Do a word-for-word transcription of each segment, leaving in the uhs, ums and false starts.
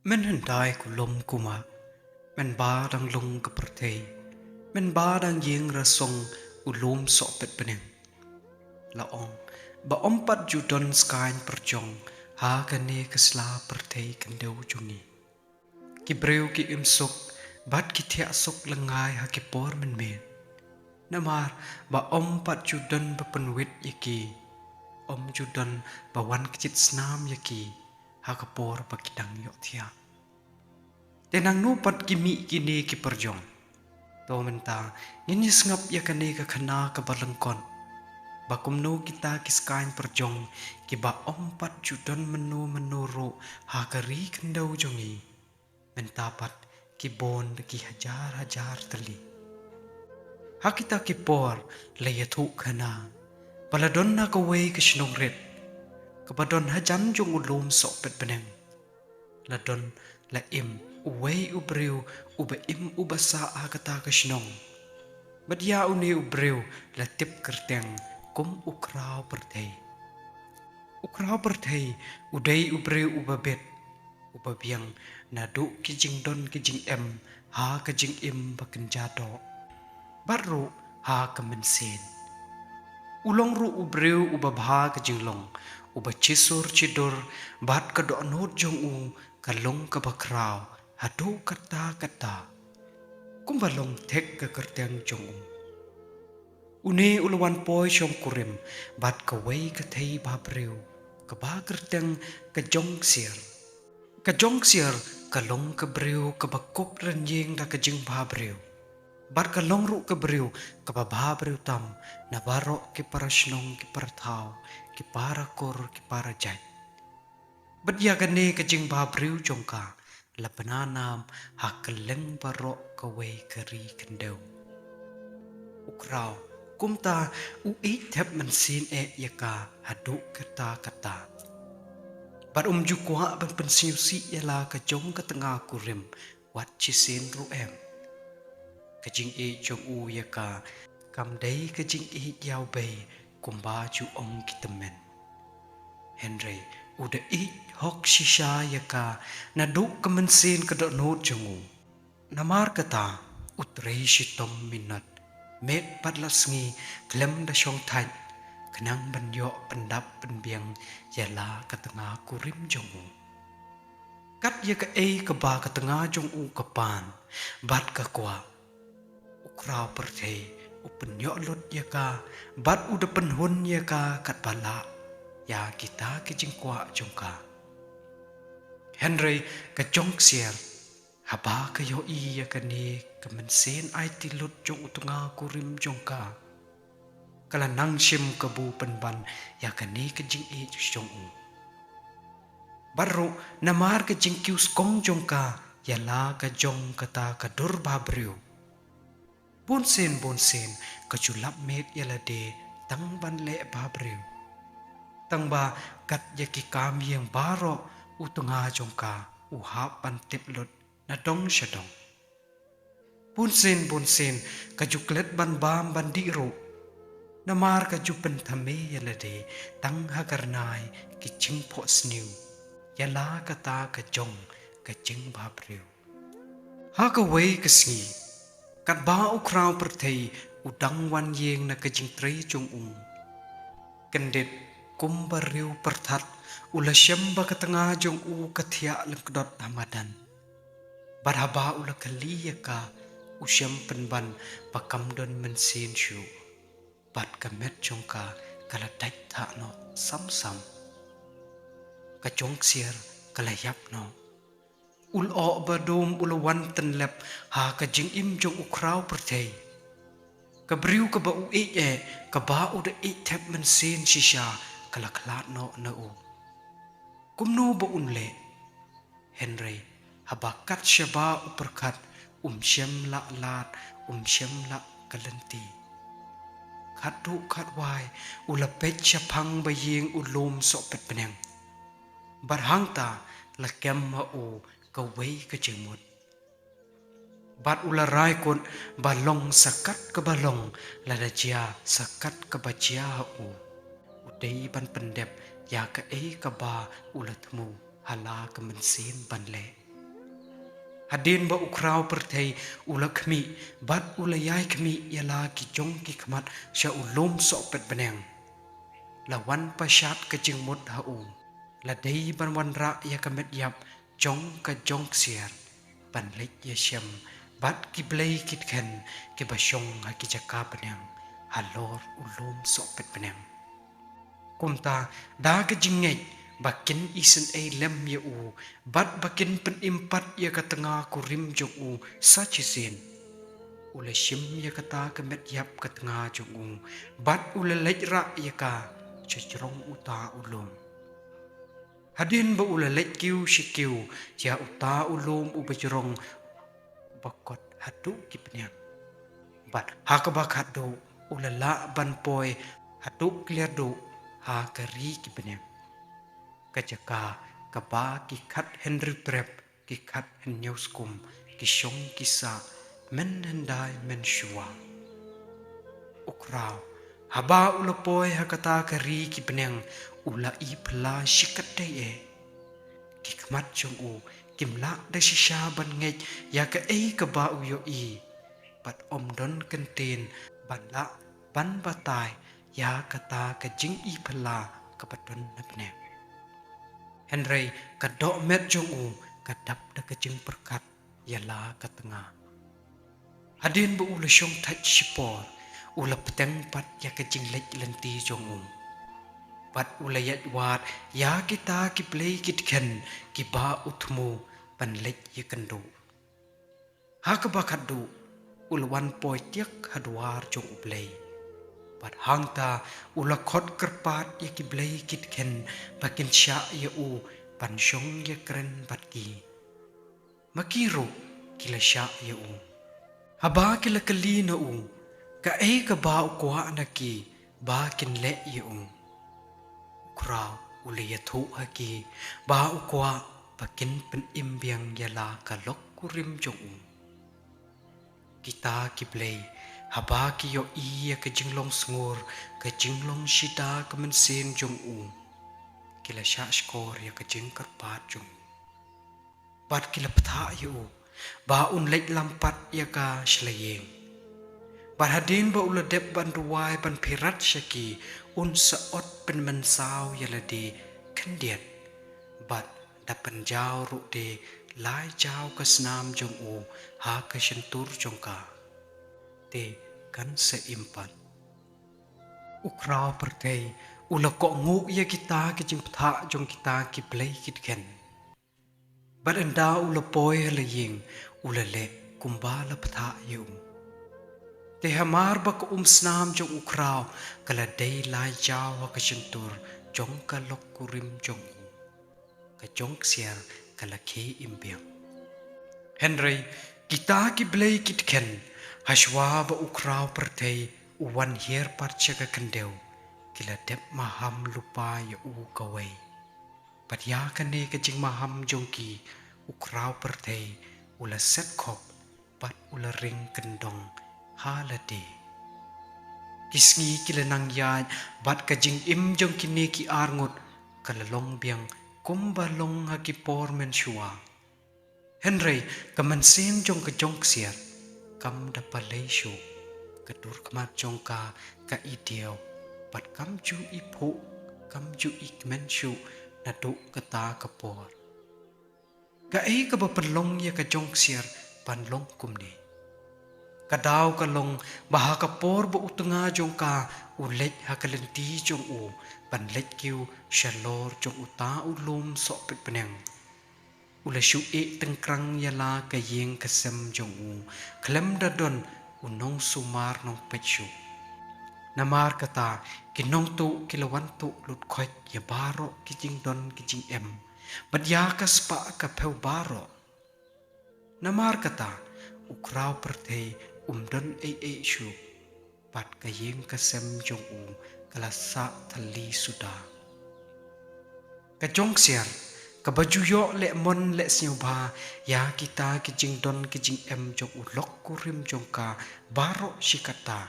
Men hyndai ku lum ku mah, men ba dang lung ka pyrthei, men ba dang ïeng rasong u lum sohpet bneng. La ong, ba ym pat ju don skaiñ pyrjong ha kane ka sla pyrthei khyndew jong ngi. Ki briew ki im suk, bad ki thiah suk lyngngai ha ki por mynmiet. Namar ba ym pat ju don ba pynwit ïa ki, ym ju don ba wan kjit snam ïa ki ha ka por ba ki dang ïohthiah. Te nangno pat ki mih kine ki pyrjong? To mynta ngin ïa sngap ïa kane ka khana kaba lyngkot, ba kumno kita ki skaiñ pyrjong kiba ym pat ju don mynno mynno ruh ha ka ri khyndew jong ngi, mynta pat ki bun da ki hajar hajar tylli. Ha kita ki por la ïathuh khana ba la don na kawei ka shnong rit, kaba don hajan jong u lum sohpet bneng. La don, la im uwei u briew uba im uba sah ha kata ka shnong. Bad ïa une u briew la tip kyrteng kum u Khraw Pyrthei. U Khraw Pyrthei u dei u briew uba bit, uba biang naduh ki jingdon ki jingem ha ka jingim ba kynja doh, bad ruh ha ka mynsiem. U long ruh u briew uba bha ka jinglong, uba shisur shidur, bad ka dohnud jong u ka long kaba khraw haduh katta katta, kumba long thik ka kyrteng jong u. Une u la wan poi shongkurim bad kawei ka thei bhabriew, kaba kyrteng ka Jong Ksiar. Ka Jong Ksiar ka long ka briew kaba kup rynïeng da ka jingbhabriew, bad ka long ruh ka briew kaba bhabriew tam na baroh ki para shnong, ki para thaw, ki para kur, ki para jait. Bad ïa kane ka jingbhabriew jong ka la bna nam ha kylleng baroh kawei ka ri khyndew. U Khraw kumta u ïeit thep mynsiem eh ïa ka haduh katta katta. Bad um ju kwah ban pynsngewsih ïa la ka jong ka tnga kurim wat shisien ruh em. Ka jingïeit jong u ïa ka kam dei ka jingïeit ïawbei kumba ju ong ki tymmen. Hynrei u da ïeit hok shisha ïa ka naduh ka mynsiem ka dohnud jong u. Namar kata u trei shitom minot, miet bad la sngi, khlem da shong thait, khnang ban ïoh pyndap pynbiang ïa la ka tnga kurim jong u. Kat ïa kaei kaba ka tnga jong u ka pan bad ka kwah, u Khraw Pyrthei u pynïoh lut ïa ka, bad u da pynhun ïa ka katba lah ïa kita ki jingkwah jong ka. Hynrei ka Jong Ksiar, haba ka ïohi ïa kane ka mynsiem aiti lut jong u tnga kurim jong ka, ka la nang shim kabu pynban ïa kane ka jingïeit jong u. Bad ruh namar ka jingkiew skong jong ka ïa la ka jong kata ka dur bhabriew, bunsien bunsien ka ju lap miet ïa lade tang ban leh bhabriew. Tang ba kat ïa ki kam ïing baroh u tnga jong ka u hap ban tip lut na dong sha dong. Bunsien bunsien ka ju klet ban bam ban dih ruh, namar ka ju pynthame ïa lade tang ha kyrnai ki jingphohsniew ïa la kata ka jong ka jingbhabriew. Ha kawei ka sngi, katba u Khraw Pyrthei u dang wan ïeng na ka jingtrei jong u, kyndit kumba riew pyrthat u la shem ba ka tnga jong u ka thiah lyngkdot ha madan. Bad haba u la kylli ïa ka, u shem pynban ba kam don mynsiem shuh, bad ka met jong ka ka la dait thah noh sam sam. Ka Jong Ksiar ka la ïap noh. U lyoh ba dum u la wan tynlep ha ka jingim jong u Khraw Pyrthei. Ka briew kaba u ïeit eh, kaba u da ïeit thep mynsiem shisha, ka la khlad noh na u. Kumno ba un leh? Hynrei haba kat shaba u pyrkhat, um shem la lad, um shem la ka lynti. Khatduh khatwai u la peit shaphang ba ïing u lum sohpet bneng. Bad hangta la kem ha u kawei ka jingmut. Bad u la rai kut ba long sa kat kaba long, lada jia sa kat kaba jia ha u, u dei ban pyndep ïa kaei kaba u la thmu ha la ka mynsiem ban leh. Hadien ba u khraw pyrthei u la khmih bad u la ïai khmih ïa la ki jong ki khmat sha u lum sohpet bneng, la wan pyrshah ka jingmut ha u, la dei ban wanrah ïa ka met ïap jong ka jong ksiar ban leit ïashem bad ki blei ki dkhen kiba shong ha ki jaka bneng halor u lum sohpet bneng. Kumta da ka jingngeit ba kin isynei lem ïa u bad ba kin pynim pat ïa ka tnga kurim jong u sa shisien, u la shim ïa kata ka met ïap ka tnga jong u bad u la leit rah ïa ka sha jrong uta u lum. Hadien ba u la leit kiew shi kiew ïa uta u lum uba jrong, uba kot haduh ki bneng, bad ha kaba khatduh u la lah ban poi haduh kliar duh ha ka ri ki bneng, ka jaka kaba ki khat hynriew trep ki khat hynñiew skum ki shong ki sah mynhyndai mynshuwa. U khraw, haba u la poi ha kata ka ri ki bneng, u la i phylla shikatdei eh. Ki khmat jong u kim lah da shisha ban ngeit ïa kaei kaba u ïohi, bad ym don kyntien ban lah ban batai ïa kata ka jingi phylla kaba don na bneng. Hynrei ka dohmet jong u ka dap da ka jingpyrkhat ïa la ka tnga. Hadien ba u la shong thait shipor, u la bteng pat ïa ka jingleit lynti jong u, bad u la ïaid wad ïa kita ki blei ki dkhen kiba u thmu ban leit ïakynduh. Ha kaba khatduh u la wan poi tiak ha dwar jong U Blei, bad hangta u la khot kyrpad ïa ki blei ki dkhen ba kin shah ïa u ban shong ïakren bad ki. Ma ki ruh ki la shah ïa u. Haba ki la kylli na u kaei kaba u kwah na ki ba kin leh ïa u, u khraw u la ïathuh ha ki ba u kwah ba kin pynim biang ïa la ka lok kurim jong u. Kita ki blei, haba ki ïohi ïa ka jinglong sngur, ka jinglong shida ka mynsiem jong u, ki la shah shkor ïa ka jingkyrpad jong u. Bad ki la bthah ïa u ba un leit lam pat ïa ka sha la ïing. Bad hadien ba u la dep ban duwai ban phirat sha ki, un sa ot pynmynsaw ïa lade khyndiat, bad da pynjaw ruh de lai jaw ka snam jong u ha ka shyntur jong ka, te kan sa im pat. U khraw pyrthei u la kohnguh ïa kita ki jingbthah jong kita ki blei ki dkhen. Bad ynda u la poi ha la ïing u la leh kumba la bthah ïa u. Te hamar ba ka umsnam jong u khraw ka la dei lai jaw ha ka shyntur jong ka lok kurim jong u, ka jong ksiar ka la khie im biang. Hynrei kita ki blei ki dkhen, hashwa ba u khraw pyrthei u wan hiar pat sha ka khyndew, ki la dep maham lypa ïa u kawei. Bad ïa kane ka jingmaham jong ki, u khraw pyrthei u la set khop bad u la ring kyndong ha lade. Ki sngi ki la nang ïaid bad ka jingim jong kine ki arngut ka la long biang kumba long ha ki por mynshuwa. Hynrei ka mynsiem jong ka jong ksiar kam da pynleit shuh. Ka dur khmat jong ka ka i diaw bad kam ju i phuh, kam ju i kmen shuh naduh kata ka por. Kaei kaba pynlong ïa ka jong ksiar ban long kumne? Ka daw ka long ba ha ka por ba u tnga jong ka u leit ha ka lynti jong u ban leit kiew shalor jong uta u lum sohpit bneng, u la shu ïeh tyngkrang ïa la ka ïing ka sem jong u khlem da don u nongsumar nongpeit shuh. Namar kata ki nongtuh ki la wan tuh lut khoit ïa baroh ki jingdon ki jingem bad ïa ka spah ka phew baroh. Namar kata u khraw pyrthei um don ei ei shuh bad ka ïing ka sem jong u ka la sah thylli suda. Ka jong ksiar kaba ju ïoh leh mon leh sngewbha ïa kita ki jingdon ki jingem jong u lok kurim jong ka baroh shi katta,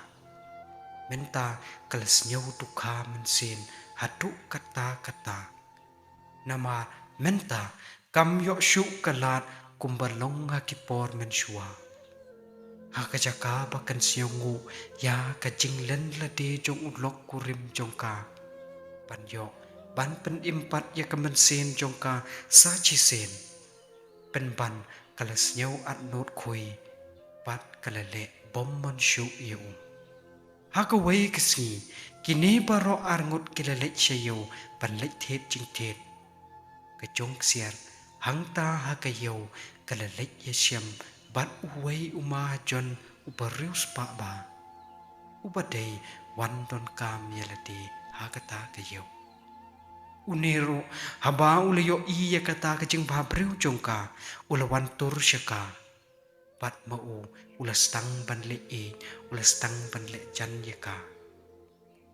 mynta ka la sngew dukha mynsiem haduh katta katta. Namar mynta kam ïoh shuh ka lad kumba long ha ki por mynshuwa. Ha ka jaka ba kan sngewnguh ïa ka jinglen lade jong u lok kurim jong ka, ban ïoh ban pynim pat ïa ka mynsiem jong ka sa shisien. Pynban ka la sngew atnud khuid bad ka la leh bym mon shuh ïa u. Ha kawei ka sngi, kine baroh arngut ki la leit sha ïew ban leit thied jingthied. Ka jong ksiar hangta ha ka ïew ka la leit ïashem bad uwei u mahajon uba riewspah bha, uba dei wan donkam ïa lade ha kata ka ïew. Une ruh, haba u la ïohi ïa kata ka jingbhabriew jong ka, u la wan tur sha ka. Bad ma u, u la sdang ban leh ïeit, u la sdang ban leh jan ïa ka.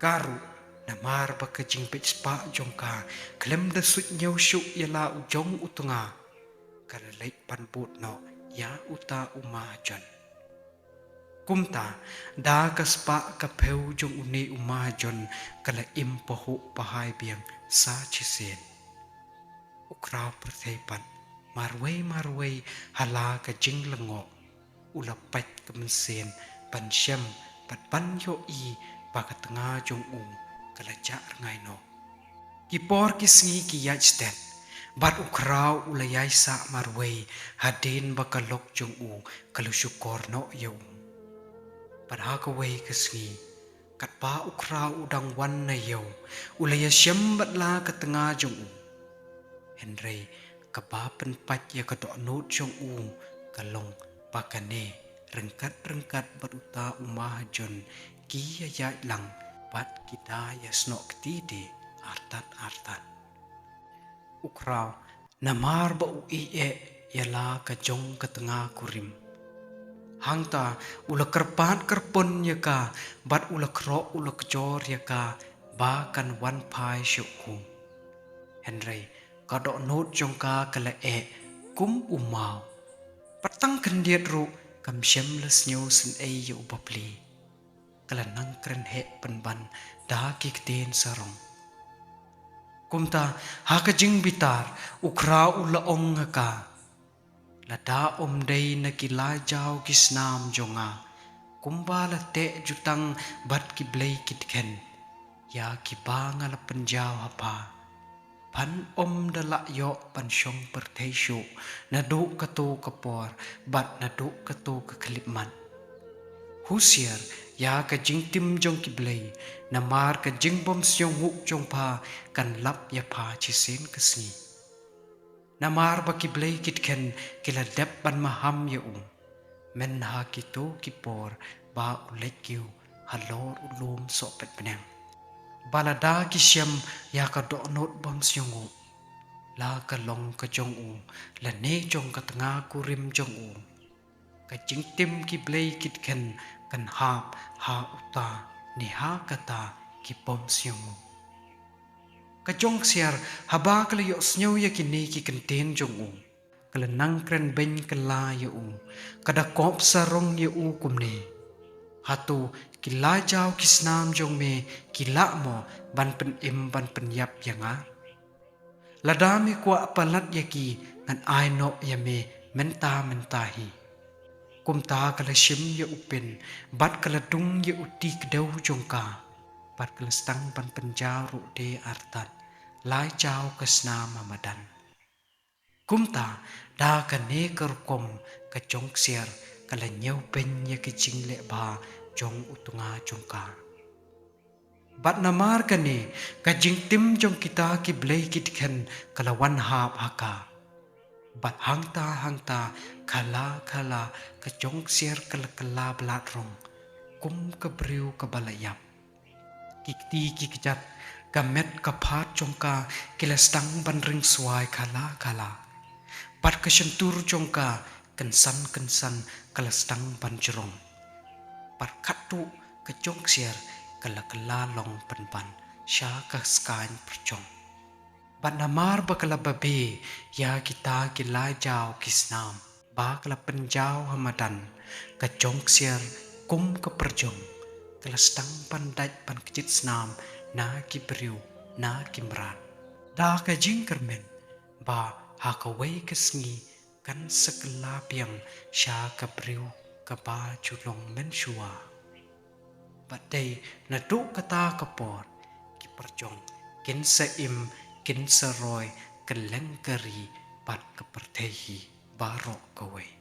Ka ruh, namar ba ka jingbit spah jong ka khlem da suidñiew shuh ïa la u jong u tnga, ka la leit ban bud noh ïa uta u mahajon. Kumta, da ka spah ka phew jong une u mahajon ka la im pahuh pahai biang sa shisien. U khraw pyrthei pat, marwei marwei ha la ka jinglyngngoh, u la pait ka mynsiem ban shem bad ban ïohi ba ka tnga jong u ka la jah rngai noh. Ki por ki sngi ki ïaid stet, bad u khraw u la ïaisah marwei hadien ba ka lok jong u ka la shukor noh ïa u. Bad ha kawei ka sngi, katba u khraw u dang wan na ïew, u la ïashem bad la ka tnga jong u. Hynrei kaba pynpait ïa ka dohnud jong u ka long ba kane ryngkat ryngkat bad uta u mahajon ki ïaid lang bad ki da ïasnoh kti de artat artat. U khraw, namar ba u ïeh ïa la ka jong ka tnga kurim, hangta u la kyrpad kyrpon ïa ka bad u la khroh u la kjor ïa ka ba kan wan phai shuh kum. Hynrei ka dohnud jong ka ka la eh kum u maw. Bad tang khyndiat ruh kam shym la sngew synei ïa u bapli. Ka la nang kren heh pynban da ki ktien sarong. Kumta, ha ka jingbitar, u khraw u la ong ha ka, lada ym dei na ki laijaw ki snam jong nga, kumba la teh jutang bad ki blei ki dkhen, ïa kiba nga la pynjaw ha pha, phan ym da lah ïoh ban shong pyrthei shuh naduh kato ka por bad naduh kato ka khyllipmat. Husiar ïa ka jingtim jong ki blei, namar ka jingbym sngewnguh jong pha kan lap ïa pha shisien ka sngi. Namar ba ki blei ki dkhen ki la dep ban maham ïa u, mynha kito ki por ba u leit kiew halor u lum sohpetbneng. Ba lada ki shem ïa ka dohnud bym sngewnguh, la ka long ka jong u lane jong ka tnga kurim jong u, ka jingtim ki blei ki dkhen kan hap ha uta ne ha kata ki bym sngewnguh. Ka jong ksiar, haba ka la ïohsngew ïa kine ki kyntien jong u, ka la nang kren beiñ kylla ïa u, ka da kop sarong ïa u kumne, hato ki laijaw ki snam jong me ki lah mo ban pynim ban pynïap ïa nga? Lada me kwah palat ïa ki, ngan ai noh ïa me mynta mynta hi. Kumta ka la shim ïa u pin bad ka la dung ïa u ti kdew jong ka, bad ka la sdang ban pynjaw ruh de artat laijaw ka snam ha madan. Kumta, da kane ka rukom ka jong ksiar ka la ñiewbeiñ ïa ka jingleh bha jong u tnga jong ka. Bad namar kane, ka jingtim jong kita ki blei ki dkhen ka la wan hap ha ka. Bad hangta hangta, khala khala, ka jong ksiar ka la kylla blat rong kum ka briew kaba la ïap. Ki kti ki kjat, ka met ka phad jong ka ki la sdang ban ring swai khala khala. Bad ka shyntur jong ka kynsan kynsan ka la sdang ban jrong. Bad katto ka jong ksiar ka la kylla long pynban sha ka skaiñ pyrjong. Bad namar ba ka la babe ïa kita ki laijaw ki snam ba ka la pynjaw ha madan, ka jong ksiar kum ka pyrjong ka la sdang ban dait ban kjit snam na ki briew na ki mrad. Da ka jingkyrmen ba ha kawei ka sngi kan sa kylla biang sha ka briew kaba ju long mynshuwa. Bad dei naduh kata ka por ki pyrshang kin sa im, kin sa roi kylleng ka ri bad ka pyrthei hi baroh kawei.